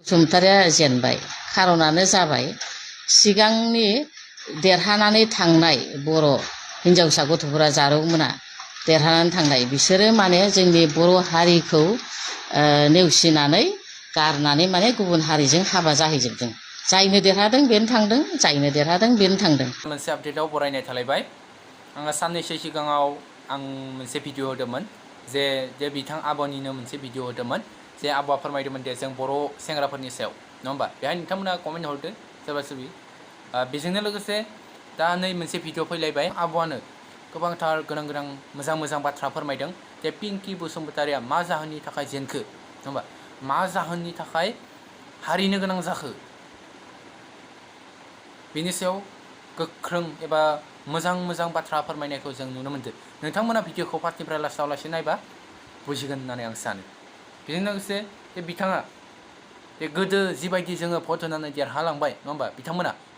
बसुमतारिया जेनबाय खारनानो जाबाय सिगांनि देरहानानै थांनाय बर' हिनजावसा गथ'फोरा जारौमोना देरहानानै थांनाय बिसोरो माने जोंनि बर' हारिखौ नेवसिनानै गारनानै माने गुबुन हारिजों हाबा जाहैजोबदों। जायनो देरहादों बेनो थांदों, जायनो देरहादों बेनो थांदों। मोनसे आपडेटआव बरायनाय थालायबाय। आङो साननैसो सिगाङाव आं मोनसे भिडिअ होदोंमोन जे बिथां आब'निनो मोनसे भिडिअ होदोंमोन जे आब'आ फोरमायदोंमोन दे जों बर' सेंग्राफोरनि सायाव नङा होमबा बेहाय नोंथांमोना कमेन्ट हरदो सोरबा सोरबि बेजोंनो लोगोसे दा नै मोनसे भिडिअ फैलायबाय आब'आनो गोबांथार गोनां मोजां बाथ्रा फोरमायदों जे पिंकि बसुमतारिया मा जाहोननि थाखाय जेनखो नङा होमबा मा जाहोननि थाखाय हारिनो गोनां जाखो बेनि सायाव गोख्रों एबा मोजां बाथ्रा फोरमायनायखौ जों नुनो मोनदों। नोंथांमोना भिडिअखौ फार्स्टनिफ्राय लास्टआव लासै नायबा बुजिगोन होननानै आं सानो। बेजों लोगोसे जे बिथाङा जे गोदो जिबायदि जोङो भट होनानै देरहालांबाय नङा होमबा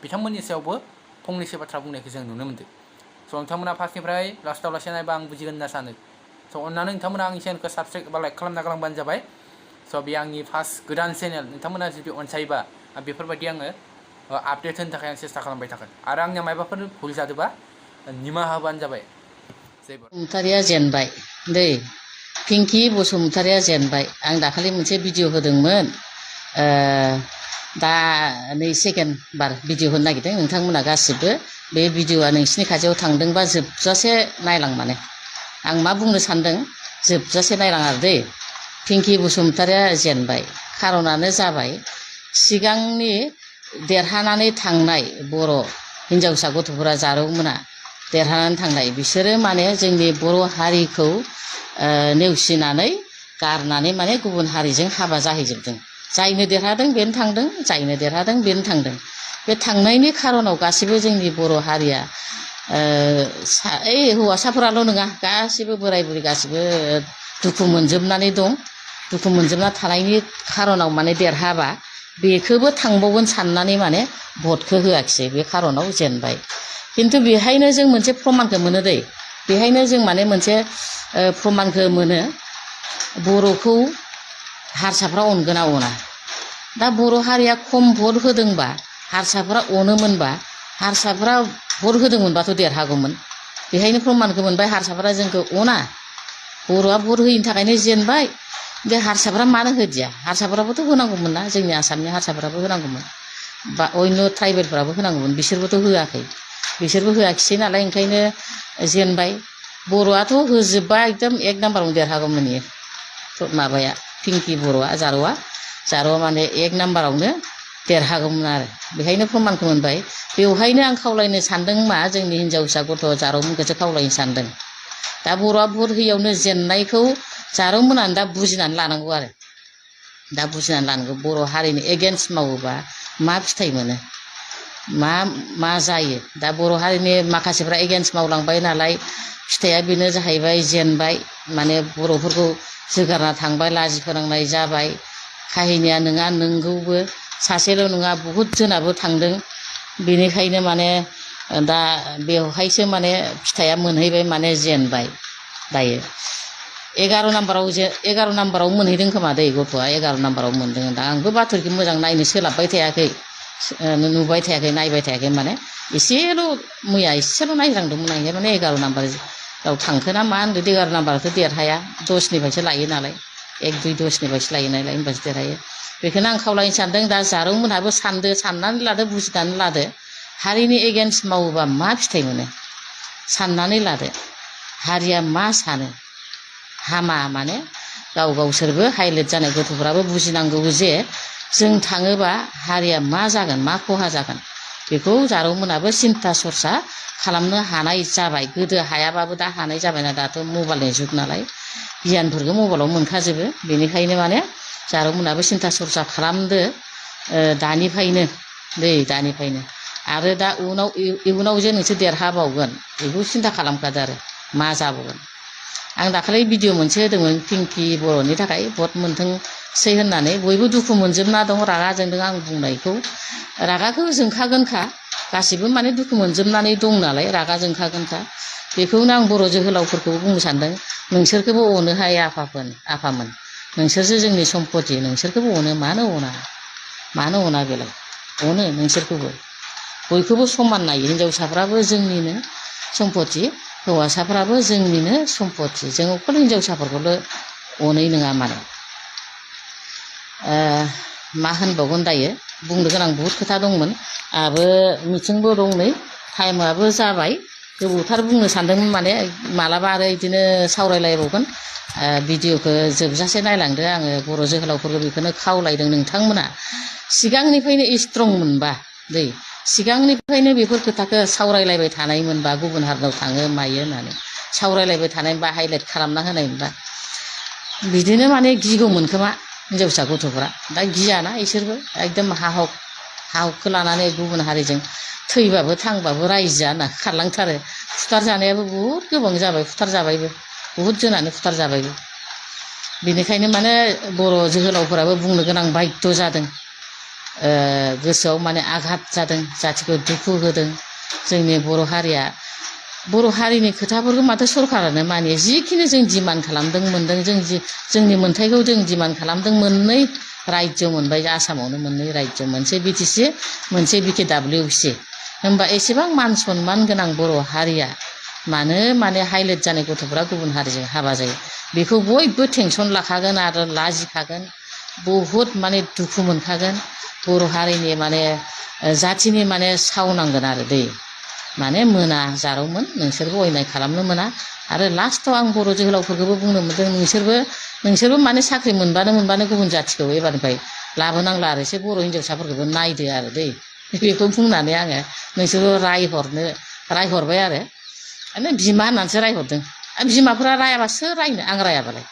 बिथांमोननि सायावबो फंनैसो बाथ्रा बुंनायखौ जों नुनो मोनदों। स' नोंथांमोना फार्स्टनिफ्राय लास्टआव लासै नायबा आं बुजिगोन होनना सानो। स' अन्नानै नोंथांमोना आंनि चेनेलखौ साबसक्राइब एबा लाइक खालामना गालांबानो जाबाय। स' बे आंनि फार्स्ट गोदान चेनेल नोंथांमोना जुदि अनसायोबा बेफोरबायदि आङो आपडेट होनो थाखाय आं सेस्था खालामबाय थागोन आरो आंनिया मायबाफोर भुल जादोंबा निमाहा होबानो जाबाय। बसुमतारिया जेनबाय दै पिंकि बसुमतारिया जेनबाय। आं दाखालि मोनसे भिडिअ होदोंमोन दा नै सेकेन्ड बार भिडिअ होनो नागिरदों। नोंथांमोना गासिबो बे भिडिअआ नोंसिनि खाथियाव थांदोंबा जोबजासे नायलां माने आं मा बुंनो सानदों जोबजासे नायलां आरो दै। पिंकि बसुमतारिया जेनबाय खारनानो जाबाय सिगांनि देरहानानै थांनाय बर' हिनजावसा गथ'फोरा जारौमोना देरहानानै थांनाय बिसोरो माने जोंनि बर' हारिखौ नेवसिनानै गारनानै माने गुबुन हारिजों हाबा जाहैजोबदों। जायनो देरहादों बेनो थांदों, जायनो देरहादों बेनो थांदों। बे थांनायनि खारनाव गासिबो जोंनि बर' हारिया हौवासाफोराल' नङा गासिबो बोराय बुरै गासिबो दुखु मोनजोबनानै दं। दुखु मोनजोबना थानायनि खारनाव माने देरहाबा बेखौबो थांबावगोन साननानै माने भटखौ होआखिसै बे खारनाव जेनबाय। खिन्थु बेहायनो जों मोनसे प्रमानखौ मोनो दै। बेहायनो जों माने मोनसे प्रमानखौ मोनो बर'खौ हारसाफ्रा अनगोन ना अना। दा बर' हारिया खम भट होदोंबा हारसाफ्रा अनोमोनबा हारसाफ्रा भट होदोंमोनबाथ' देरहागौमोन। बेहायनो प्रमानखौ मोनबाय हारसाफ्रा जोंखौ अना बर'आ भट होयिनि थाखायनो जेनबाय। बे हारसाफ्रा मानो होदिया हारसाफ्राबोथ' होनांगौमोन ना जोंनि आसामनि हारसाफ्राबो होनांगौमोन बा अन्य ट्राइबेलफ्राबो होनांगौमोन बिसोरबोथ' होआखै बिसोरबो होआखिसै नालाय ओंखायनो जेनबाय। बर'आथ' होजोबबा एकदम एक नाम्बारावनो देरहागौमोन इयो माबाया पिंकि बर'आ जारौआ माने एक नाम्बारावनो देरहागौमोन आरो बेहायनो प्रमानखौ मोनबाय। बेवहायनो आं खावलायनो सानदों मा जोंनि हिनजावसा गथ' जारौमोनखौसो खावलायनो सानदों। दा बर'आ भट होयियावनो जेननायखौ जारौमोनानो दा बुजिनानै लानांगौ आरो दा बुजिनानै लानांगौ बर' हारिनि एगेन्स्ट मावोबा मा फिथाइ मोनो मा जायो। दा बर' हारिनि माखासेफ्रा एगेन्स्ट मावलांबाय नालाय फिथाइया बेनो जाहैबाय जेनबाय माने बर'फोरखौ जोगारना थांबाय लाजि फोनांनाय जाबाय। काहिनिया नङा नोंगौबो सासेल' नङा बहुद जोनाबो थांदों। बेनिखायनो माने दा बेवहायसो माने फिथाइया मोनहैबाय माने जेनबाय। दायो 11 नाम्बाराव मोनहैदों खोमा दै गथ'आ 11 नाम्बाराव मोनदों। दा आंबो बाथ'रिखौ मोजां नायनो सोलाबबाय थायाखै नुबाय थायाखै नायबाय थायाखै माने मैया एसेल' नायग्रांदोंमोन आं माने 11 नाम्बाराव थांखो ना मा होनदों 11 नाम्बारावथ' देरहाया 10निफ्रायसो लायो नालाय 1, 2, 10निफ्रायसो लायो नालाय होमबासो देरहायो। बेखौनो आं खावलायनो सानदों दा जारौमोनहाबो साननानै लादो बुजिनानै लादो हारिनि एगेन्स्ट मावोबा मा फिथाइ मोनो साननानै लादो। हारिया मा सानो हामा माने गावसोरबो हाइलाइट जानाय गथ'फ्राबो बुजिनांगौ जे जों थाङोबा हारिया मा जागोन मा खहा जागोन बेखौ जारौमोनाबो सिन्था सरसा खालामनो हानाय जाबाय। गोदो हायाबाबो दा हानाय जाबायना दाथ' मबाइलनि जुग नालाय गियानफोरखौ मबाइलाव मोनखाजोबो। बेनिखायनो माने जारौमोनाबो सिन्था सरसा खालामदो दानिफ्रायनो आरो दा इयुनाव जे नोंसोर देरहाबावगोन बेखौ सिन्था खालामखादो आरो मा जाबावगोन। आं दाखालि भिडिअ मोनसे होदोंमोन पिंकि बर'नि थाखाय भट मोनथोंसै होननानै बयबो दुखु मोनजोबना दं रागा जोंदों आं बुंनायखौ रागाखौ जोंखागोनखा गासिबो माने दुखु मोनजोबनानै दं नालाय रागा जोंखागोनखा। बेखौनो आं बर' जोहोलावफोरखौबो बुंनो सानदों नोंसोरखौबो अनो हाय आफामोन नोंसोरसो जोंनि सम्पति नोंसोरखौबो अनो मानो अना मानो अना बेलाय अनो नोंसोरखौबो बयखौबो समान नायो हिनजावसाफ्राबो जोंनिनो सम्पति हौवासाफ्राबो जोंनिनो सम्पति जों अकल हिनजावसाफोरखौल' अनै नङा माने मा होनबावगोन दायो बुंनो गोनां बहुद खोथा दंमोन आहाबो मिथिंबो दं नै टाइमाबो जाबाय गोबावथार बुंनो सानदोंमोन माने मालाबा आरो बिदिनो सावरायलायबावगोन भिडिअखौ जोबजासे नायलांदो आङो बर' जोहोलावफोरखौ बेखौनो खावलायदों नोंथांमोना सिगांनिफ्रायनो स्ट्रं मोनबा दै सिगांनिफ्रायनो बेफोर खोथाखौ सावरायलायबाय थानाय मोनबा गुबुन हारिनाव थाङो मायो होननानै सावरायलायबाय थानाय बा हाइलाइट खालामना होनाय मोनबा बिदिनो माने गिगौमोन खोमा हिनजावसा गथ'फ्रा दा गियाना इसोरबो एकदम हाहकखौ लानानै गुबुन हारिजों थैबाबो थांबाबो रायजोआ होनना खारलांथारो फुथार जानायाबो बहुद गोबां जाबाय फुथार जाबायबो बहुद जोनानो फुथार जाबायबो बेनिखायनो माने बर' जोहोलावफोराबो बुंनो गोनां बायध्य जादों गोसोआव माने आघात जादों जाथिखौ दुखु होदों जोंनि बर' हारिया बर' हारिनि खोथाफोरखौ माथो सरकारानो मानियो जिखिनि जों डिमान्ड खालामदों मोनदों जोंनि मोन्थायखौ जों डिमान्ड खालामदों मोननै रायजो मोनबाय आसामावनो मोननै रायजो मोनसे बिटिसि मोनसे BKWC होमबा एसेबां मान सनमान गोनां बर' हारिया मानो माने हाइलाइट जानाय गथ'फ्रा गुबुन हारिजों हाबा जायो बेखौ बयबो टेनसन लाखागोन आरो लाजिखागोन बहुद माने दुखु मोनखागोन बर' हारिनि माने जाथिनि माने सावनांगोन आरो दै माने मोना जारौमोन नोंसोरबो अयनाय खालामनो मोना आरो लास्टआव आं बर' जोहोलावफोरखौबो बुंनो मोनदों नोंसोरबो माने साख्रि मोनबानो गुबुन जाथिखौ एबारनिफ्राय लाबोनांला आरो एसे बर' हिनजावसाफोरखौबो नायदो आरो दै बेखौ बुंनानै आङो नोंसोरखौ रायहरबाय आरो माने बिमा होननानैसो रायहरदों बिमाफोरा रायाबा सोर रायनो आं रायाबालाय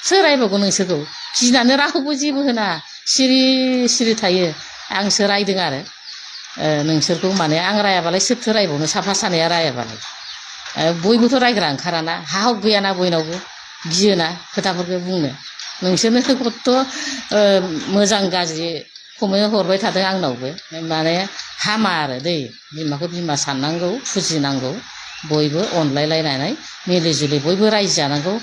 सोर रायबावगोन नोंसोरखौ गिनानै रावबो जेबो होना सिरि थायो आंसो रायदों आरो नोंसोरखौ माने आं रायाबालाय सोरथो रायबावनो साफा सानैया रायाबालाय बयबोथ' रायग्रा ओंखाराना हाहक गैयाना बयनावबो गियोना खोथाफोरखौ बुंनो नोंसोरनो खथ' मोजां गाज्रि कमेन्ट हरबाय थादों आंनावबो माने हामा आरो दै बिमाखौ बिमा साननांगौ फुजिनांगौ बयबो अनलायलायनानै मिलि जुलि बयबो रायजो जानांगौ